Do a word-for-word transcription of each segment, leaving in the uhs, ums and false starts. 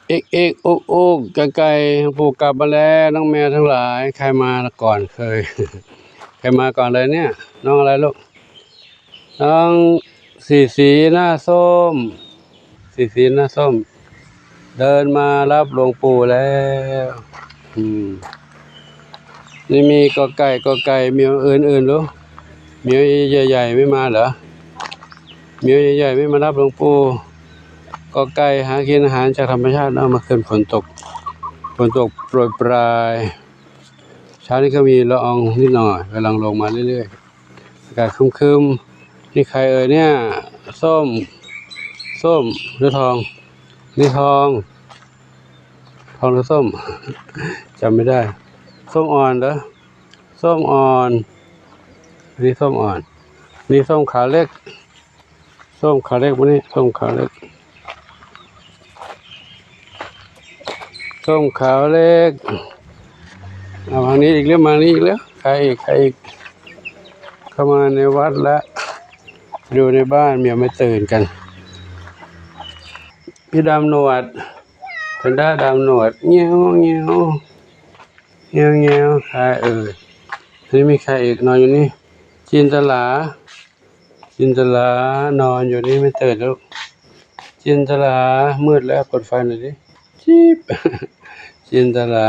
เอกเอกอุกอุกไก่ไก่ปู่กลับมาแล้ว น้องแมวทั้งหลาย ใครมาก่อนเคย ใครมาก่อนเลยเนี่ย น้องอะไรลูก น้องสีสีหน้าส้ม สีสีหน้าส้ม เดินมารับหลวงปู่แล้ว อืม นี่มีกอไก่ กอไก่ เหมียวอื่นๆ รู้ เหมียวใหญ่ๆ ไม่มาเหรอ เหมียวใหญ่ๆ ไม่มารับหลวงปู่ กอไก่ หากินอาหารจากธรรมชาติเนาะ เมื่อคืนฝนตก ฝนตกโปรยปราย เช้านี้ก็มีละอองนิดหน่อย กำลังลงมาเรื่อยๆ อากาศครึ้มๆ นี่ใครเอ่ยเนี่ย ส้ม ส้ม หรือทอง นี่ทอง ทองหรือส้ม จำไม่ได้ ส้มอ่อนเหรอ ส้มอ่อน อันนี้ส้มอ่อน นี่ส้มขาวเล็ก ส้มขาวเล็ก วันนี้ส้มขาวเล็ก ส้มขาวเล็ก เอาทางนี้อีกแล้ว มานี้อีกแล้ว ใครอีก ใครอีก เข้ามาในวัดละ ดูในบ้าน เมียไม่ตื่นกัน พี่ดำหนวด แพนด้าดำหนวด เงี้ยวเงี้ยว เงี้ยวเงี้ยว ใครเอ่ย อันนี้มีใครอีก นอนอยู่นี่ จินตลา จินตลานอนอยู่นี่ไม่ตื่นลูก จินตลา มืดแล้ว เปิดไฟหน่อยดิ จิ๊บ จินตลา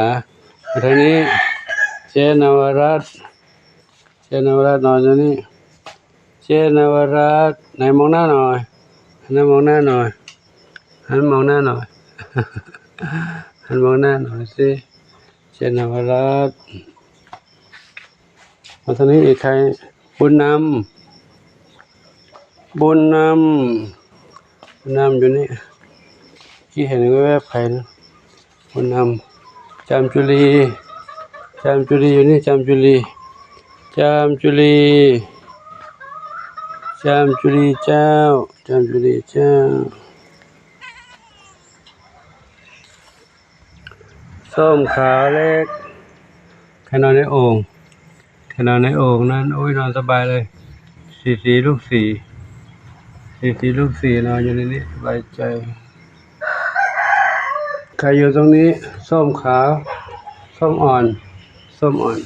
มาทางนี้ เจ๊นวรัตน์ เจ๊นวรัตน์นอนอยู่นี่ เจ๊นวรัตน์ ไหนมองหน้าหน่อย หันหน้ามองหน้าหน่อย หันมองหน้าหน่อย หันมองหน้าหน่อยสิ เจ๊นวรัตน์ มาทางนี้อีกใคร บุญนำ บุญนำ บุญนำอยู่นี่ ที่เห็นแวบๆ ใครนะ บุญนำ จามจุลี จามจุลีอยู่นี่ จามจุลี จามจุลี จามจุลีเจ้า จามจุลีเจ้า ส้มขาวเล็ก ใครนอนในโอ่ง ใครนอนในโอ่งนั้น โอ้ย นอนสบายเลย สีสีลูกสี สีสีลูกสีนอนอยู่ในนี้ สบายใจ ใครอยู่ตรงนี้ ส้มขาว ส้มอ่อน ส้มอ่อน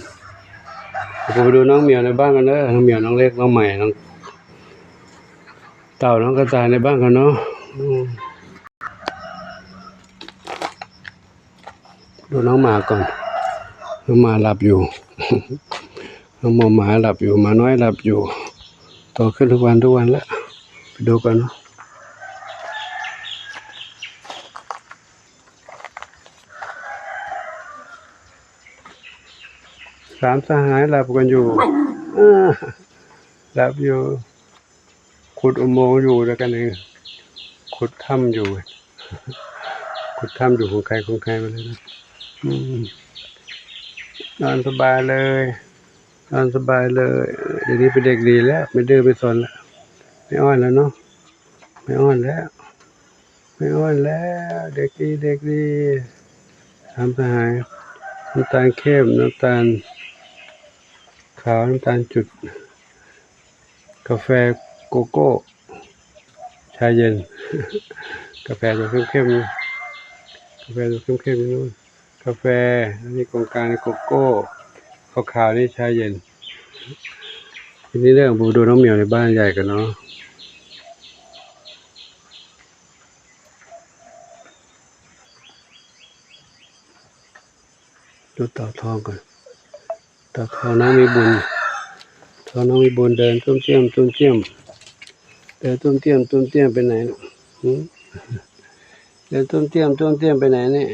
เดี๋ยวผมไปดูน้องเหมียวในบ้านกันเด้อ น้องเหมียว น้องเล็ก น้องใหม่ น้องเต่า น้องกระต่ายในบ้านกันเนาะ อืม ดูน้องหมาก่อน น้องหมาหลับอยู่ น้องหมาหมาหลับอยู่ หมาน้อยหลับอยู่ โตขึ้นทุกวันทุกวันแล้ว ไปดูกันเนาะ สามสหายหลับกันอยู่ อ่า หลับอยู่ ขุดอุโมงค์อยู่แล้วกันเอง ขุดถ้ำอยู่ ขุดถ้ำอยู่ของใครของใครไปเลยนะ อืม นอนสบายเลย นอนสบายเลย เดี๋ยวนี้เป็นเด็กดีแล้ว ไม่ดื้อไม่ซนแล้ว ไม่อ้อนแล้วเนาะ ไม่อ้อนแล้ว ไม่อ้อนแล้ว เด็กดี เด็กดี สามสหาย น้ำตาลเข้ม น้ำตาลขาว น้ำตาลจุด กาแฟโกโก้ ชาเย็น กาแฟจะเข้มๆ นะ กาแฟจะเข้มๆ นะ กาแฟ อันนี้กองกลางนี่โกโก้ ขาวๆ นี่ชาเย็น ทีนี้เรื่องผมดูน้องเหมียวในบ้านใหญ่กันเนาะ ดูเต่าทองก่อน เต่าทองน้องมีบุญ เต่าทองน้องมีบุญเดินตุ้มเตี้ยม ตุ้มเตี้ยม เดินตุ้มเตี้ยม ตุ้มเตี้ยมไปไหนลูก หืม เดินตุ้มเตี้ยม ตุ้มเตี้ยมไปไหนเนี่ย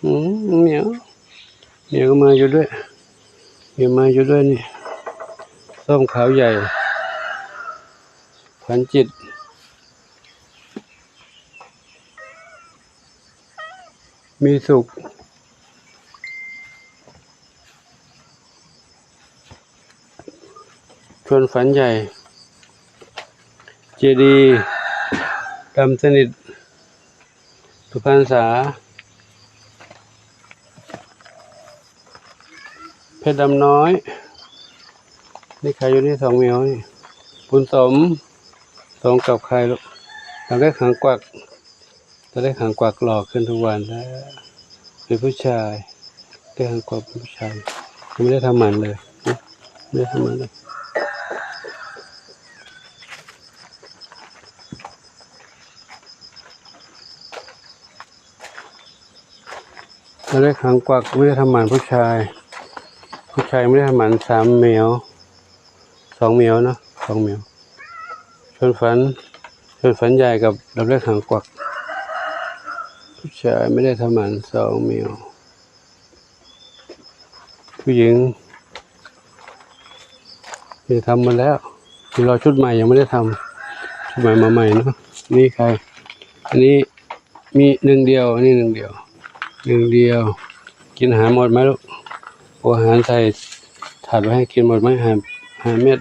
หืม เหมียว เหมียวก็มาอยู่ด้วย เหมียวมาอยู่ด้วยนี่ ส้มขาวใหญ่ ขวัญจิต มีสุข ชวนฝันใหญ่ เจดีย์ดำสนิท สุพรรณษา เพชรดำน้อย นี่ใครอยู่นี่ สองเหมียวนี่ บุญสม สมกับใครลูก ตัวเล็กหางกวัก ตัวเล็กหางกวักหล่อขึ้นทุกวันแล้ว เป็นผู้ชาย เล็กหางกวักเป็นผู้ชาย ยังไม่ได้ทำหมันเลย ไม่ได้ทำหมันเลย ตัวเล็กหางกวักไม่ได้ทำหมันผู้ชาย ผู้ชายไม่ได้ทำหมัน สามเหมียว สองเหมียวเนาะ สองเหมียว ชวนฝัน ชวนฝันใหญ่กับดอกเล็กหางกวัก ผู้ชายไม่ได้ทำหมัน สองเหมียว ผู้หญิงนี่ทำหมดแล้ว รอชุดใหม่ยังไม่ได้ทำ ชุดใหม่มาใหม่เนาะ นี่ใคร อันนี้มีหนึ่งเดียว อันนี้หนึ่งเดียว หนึ่งเดียว กินอาหารหมดไหมลูก เอาอาหารใส่ถาดไว้ให้กินหมดไหม หา หาเม็ด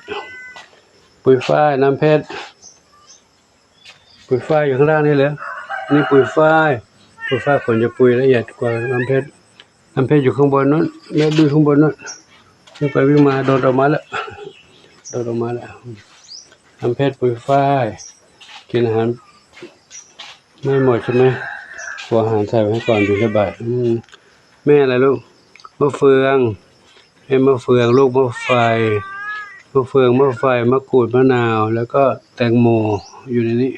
ปุยฝ้าย น้ำเพชร ปุยฝ้ายอยู่ข้างล่างนี่เหรอ นี่ปุยฝ้าย ปุยฝ้ายขนจะปุยละเอียดกว่าน้ำเพชร น้ำเพชรอยู่ข้างบนนู้น แม่ดูข้างบนนู้น วิ่งไปวิ่งมา โดดออกมาแล้ว โดดออกมาแล้ว น้ำเพชร ปุยฝ้าย กินอาหารไม่หมดใช่ไหม เอาอาหารใส่ไว้ให้ก่อน บิณฑบาต อืม แม่อะไรลูก มะเฟือง แม่มะเฟือง ลูกมะไฟ มะเฟือง มะไฟ มะกรูด มะนาว แล้วก็แตงโม อยู่ในนี้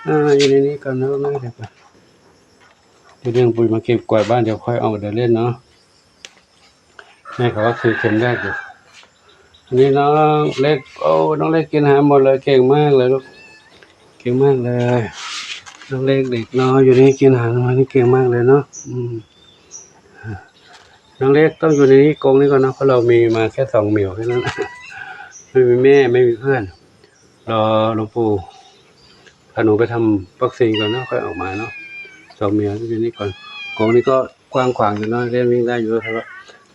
อ่า อยู่ในนี้ก่อนนะแม่ เดี๋ยวก่อน เดี๋ยวเรื่องปุ๋ยมาเก็บกวาดบ้าน เดี๋ยวค่อยเอาเดินเล่นเนาะ แม่เขาก็คือเข็มแรกอยู่ อันนี้น้องเล็ก โอ้ น้องเล็กกินอาหารหมดเลย เก่งมากเลยลูก เก่งมากเลย น้องเล็กเด็กน้อยอยู่นี่กินอาหารมานี่เก่งมากเลยเนาะ อืม น้องเล็กต้องอยู่ในนี้กรงนี้ก่อนนะ เพราะเรามีมาแค่สองเหมียวแค่นั้น ไม่มีแม่ ไม่มีเพื่อน รอหลวงปู่พาหนูไปทำวัคซีนก่อนเนาะ ค่อยออกมาเนาะ สองเหมียวที่อยู่นี่ก่อน กรงนี้ก็กว้างขวางอยู่เนาะ เล่นวิ่งได้อยู่ สำหรับ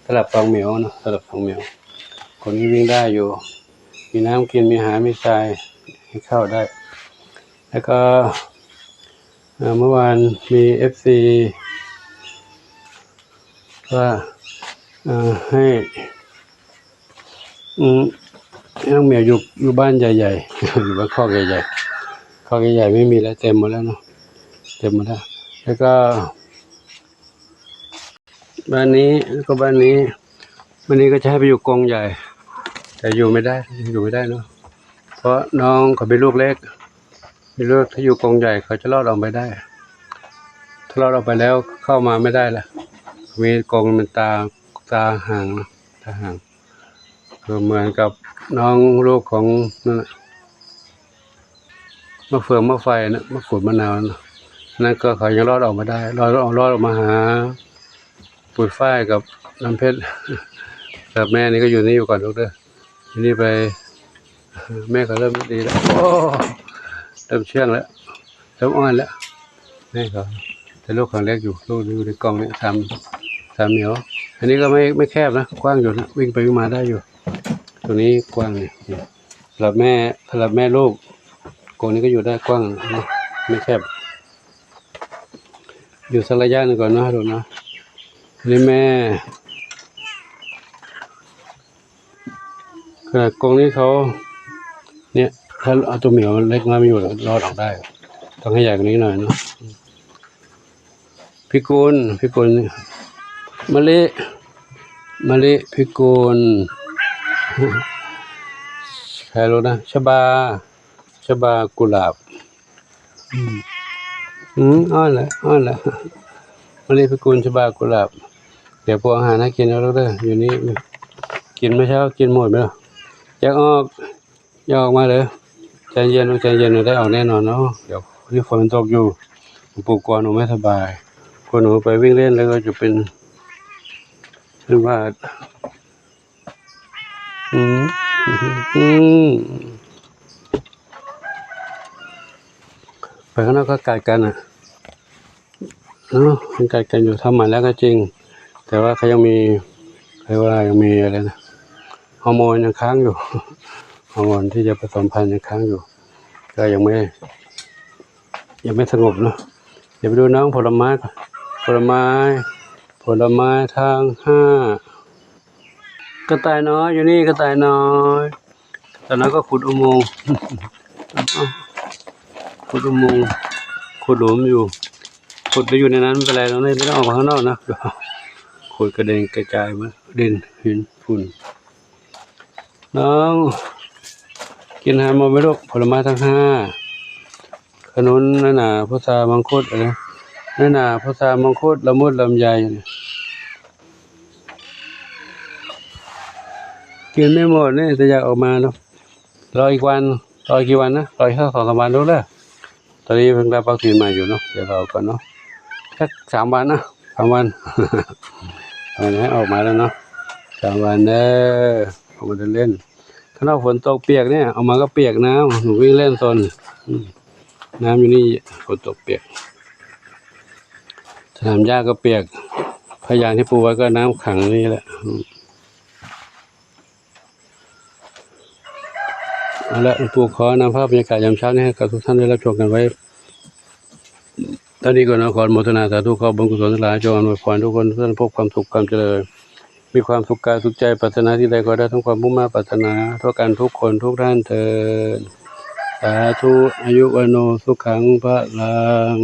สำหรับสองเหมียวเนาะ สำหรับสองเหมียว กรงนี้วิ่งได้อยู่ มีน้ำกิน มีอาหาร มีทรายให้เข้าได้ แล้วก็ เอ่อ เมื่อวานมีเอฟซีว่า เอ่อ ให้ อืม ให้น้องเหมียวอยู่ อยู่บ้านใหญ่ๆ อยู่บ้านคอกใหญ่ๆ คอกใหญ่ๆ ไม่มีแล้ว เต็มหมดแล้วเนาะ เต็มหมดแล้ว แล้วก็ บ้านนี้ แล้วก็บ้านนี้ บ้านนี้ก็จะให้ไปอยู่กรงใหญ่ แต่อยู่ไม่ได้ อยู่ไม่ได้เนาะ เพราะน้องเขาเป็นลูกเล็ก เป็นลูก ถ้าอยู่กรงใหญ่เขาจะรอดออกไปได้ ถ้ารอดออกไปแล้วเข้ามาไม่ได้ละ มีกรงมันตา ตาห่างนะ ตาห่าง ก็เหมือนกับน้องลูกของนั่นน่ะ มะเฟือง มะไฟนะ มะกรูด มะนาวนะ นั่นก็เขายังรอดออกมาได้ รอด รอดออกมาหา ปุยฝ้ายกับน้ำเพชร กับแม่นี่ก็อยู่นี่อยู่ก่อนลูกเด้อ ทีนี้ไป แม่เขาเริ่มไม่ดีแล้ว โอ้ เริ่มเชื่องแล้ว เริ่มอ้อนแล้ว แม่เขา แต่ลูกเขาเล็กอยู่ ลูกอยู่ในกรงเนี่ย สาม สามเหมียว อันนี้ก็ไม่ ไม่แคบนะ กว้างอยู่นะ วิ่งไปวิ่งมาได้อยู่ ตรงนี้กว้างนี่ สำหรับแม่ สำหรับแม่ลูก กรงนี้ก็อยู่ได้กว้างนะ ไม่แคบ อยู่สักระยะหนึ่งก่อนนะลูกนะ นี่แม่ ขนาดกรงนี้เขา เนี่ย ถ้าเอาตัวเหมียวเล็กน้อยไม่อยู่หรอก รอดออกได้ ต้องให้ใหญ่กว่านี้หน่อยเนาะ พิกุล พิกุล มะลิ มะลิ พิกุล ใครรู้นะ ชบา ชบากุหลาบ อืม อืม อ้อนแหละ อ้อนแหละ มะลิ พิกุล ชบากุหลาบ เดี๋ยวปรุงอาหารให้กินแล้วเด้อ อยู่นี่ กินเมื่อเช้า กินหมดไหมล่ะ อยากออก อย่าออกมาเลย ใจเย็น ใจเย็น ได้ออกแน่นอนเนาะ เดี๋ยวนี่ฝนตกอยู่ หลวงปู่กลัวหนูไม่สบาย กลัวหนูไปวิ่งเล่นแล้วก็จะเป็น เป็นหวัด อืม อืม ไปข้างนอกก็กัดกันอ่ะ เนาะ ยังกัดกันอยู่ ทำหมันแล้วก็จริง แต่ว่าเขายังมี เรียกว่ายังมีอะไรนะ ฮอร์โมนยังค้างอยู่ ฮอร์โมนที่จะผสมพันธุ์ยังค้างอยู่ ก็ยังไม่ ยังไม่สงบเนาะ เดี๋ยวไปดูน้องผลไม้ก่อน ผลไม้ ผลไม้ทั้งห้า กระต่ายน้อยอยู่นี่ กระต่ายน้อย กระต่ายน้อยก็ขุดอุโมงค์ ขุดอุโมงค์ ขุดหลุมอยู่ ขุดไปอยู่ในนั้นไม่เป็นไร เราไม่ต้องออกมาข้างนอกนะ ขุดกระเด็นกระจายหมด ดินหินฝุ่น น้อง กินอาหารหมดไหมลูก ผลไม้ทั้งห้า ขนุน น้อยหนา พุทรา มังคุด อะไรนะ น้อยหนา พุทรา มังคุด ละมุด ลำไย กินไม่หมดนี่ แต่อยากออกมาเนาะ รออีกวัน รออีกกี่วันนะ รออีกสักสองสามวันดูเลย ตอนนี้เพิ่งได้วัคซีนมาอยู่เนาะ เดี๋ยวรอก่อนเนาะ สักสามวันนะ สามวัน เอาให้ออกมาแล้วเนาะ สามวันเด้อ ออกมาเดินเล่น ข้างนอกฝนตกเปียกเนี่ย ออกมาก็เปียกน้ำ หนูวิ่งเล่นซน อืม น้ำอยู่นี่ ฝนตกเปียก สนามหญ้าก็เปียก ผ้ายางที่ปูไว้ก็น้ำขังนี่แหละ อืม เอาละ หลวงปู่ขอนำภาพบรรยากาศยามเช้านี้ให้กับทุกท่านได้รับชมกันไว้ เท่านี้ก่อนนะ ขออนุโมทนาสาธุ ขอบุญกุศลทั้งหลายจงอำนวยพรทุกคน ทุกท่านพบความสุขความเจริญ มีความสุขกายสุขใจ ปรารถนาสิ่งใดขอได้ทั้งความมุ่งมา่ปรารถนา ทั่วกันทุกคนทุกท่านเทอญ สาธุ อายุวัณโณ สุขัง พลัง